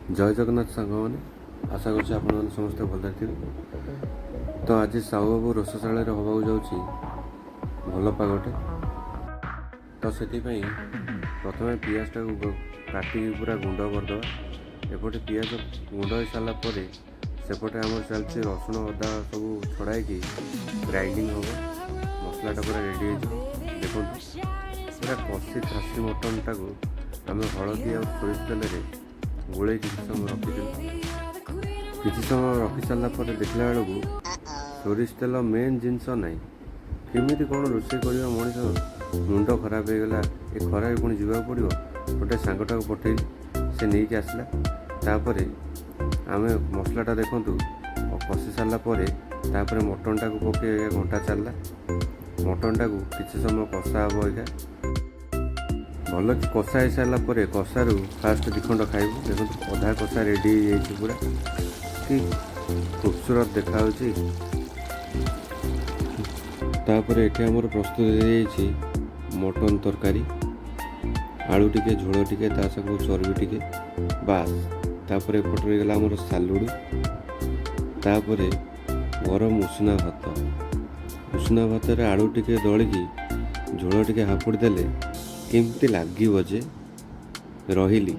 ଜୟ ଜଗନ୍ନାଥ ସାଙ୍ଗମାନେ, ଆଶା କରୁଛି ଆପଣମାନେ ସମସ୍ତେ ଭଲରେ ଥିବେ। ତ ଆଜି ସାହୁବାବୁ ରୋଷଶାଳାରେ ହେବାକୁ ଯାଉଛି ଭଲ ପାଗଟେ। ତ ସେଥିପାଇଁ ପ୍ରଥମେ ପିଆଜଟାକୁ କାଟିକି ପୁରା ଗୁଣ୍ଡ କରିଦେବା। ଏପଟେ ପିଆଜ ଗୁଣ୍ଡ ହେଇସାରିଲା ପରେ ସେପଟେ ଆମର ଚାଲିଛି ରସୁଣ ଅଦା ସବୁ ଛଡ଼ାଇକି ଗ୍ରାଇଣ୍ଡିଙ୍ଗ ହେବ। ମସଲାଟା ପୁରା ରେଡ଼ି ହେଇଯିବ। ଦେଖନ୍ତୁ, ପୁରା କଷି ଖାସି ମଟନଟାକୁ ଆମେ ହଳଦୀ ଆଉ ସୋରିଷ ତେଲରେ ଗୋଳେଇ କିଛି ସମୟ ରଖିଥିଲୁ। କିଛି ସମୟ ରଖି ସାରିଲା ପରେ ଦେଖିଲା ବେଳକୁ ସୋରିଷ ତେଲ ମେନ୍ ଜିନିଷ ନାହିଁ। କେମିତି କ'ଣ ରୋଷେଇ କରିବ ମଣିଷ? ମୁଣ୍ଡ ଖରାପ ହେଇଗଲା। ଏ ଖରାରେ ପୁଣି ଯିବାକୁ ପଡ଼ିବ। ଗୋଟେ ସାଙ୍ଗଟାକୁ ପଠେଇଲି, ସେ ନେଇକି ଆସିଲା। ତାପରେ ଆମେ ମସଲାଟା ଦେଖନ୍ତୁ କଷି ସାରିଲା ପରେ ତାପରେ ମଟନଟାକୁ ପକେଇ ଘଣ୍ଟା ଚାଲିଲା। ମଟନଟାକୁ କିଛି ସମୟ କଷା ହେବ। ଏଇଟା ଭଲ କି କଷା ହେଇସାରିଲା ପରେ କଷାରୁ ଫାଷ୍ଟ 2 ଖଣ୍ଡ ଖାଇବୁ। ଦେଖନ୍ତୁ, ଅଧା କଷା ରେଡ଼ି ହେଇଯାଇଛି। ପୁରା କି ଖୁବସୁରତ ଦେଖାହେଉଛି। ତାପରେ ଏଠି ଆମର ପ୍ରସ୍ତୁତ ହେଇଯାଇଛି ମଟନ୍ ତରକାରୀ। ଆଳୁ ଟିକେ, ଝୋଳ ଟିକେ, ତା ସାଙ୍ଗକୁ ଚର୍ବି ଟିକେ, ବାସ୍। ତାପରେ ଏପଟେ ରହିଗଲା ଆମର ସାଲୁଡ଼। ତାପରେ ଗରମ ଉଷୁନା ଭାତ। ଉଷୁନା ଭାତରେ ଆଳୁ ଟିକେ ଦଳିକି ଝୋଳ ଟିକେ ହାପୁଡ଼ି ଦେଲେ କେମିତି ଲାଗିବ ଯେ! ରହିଲି।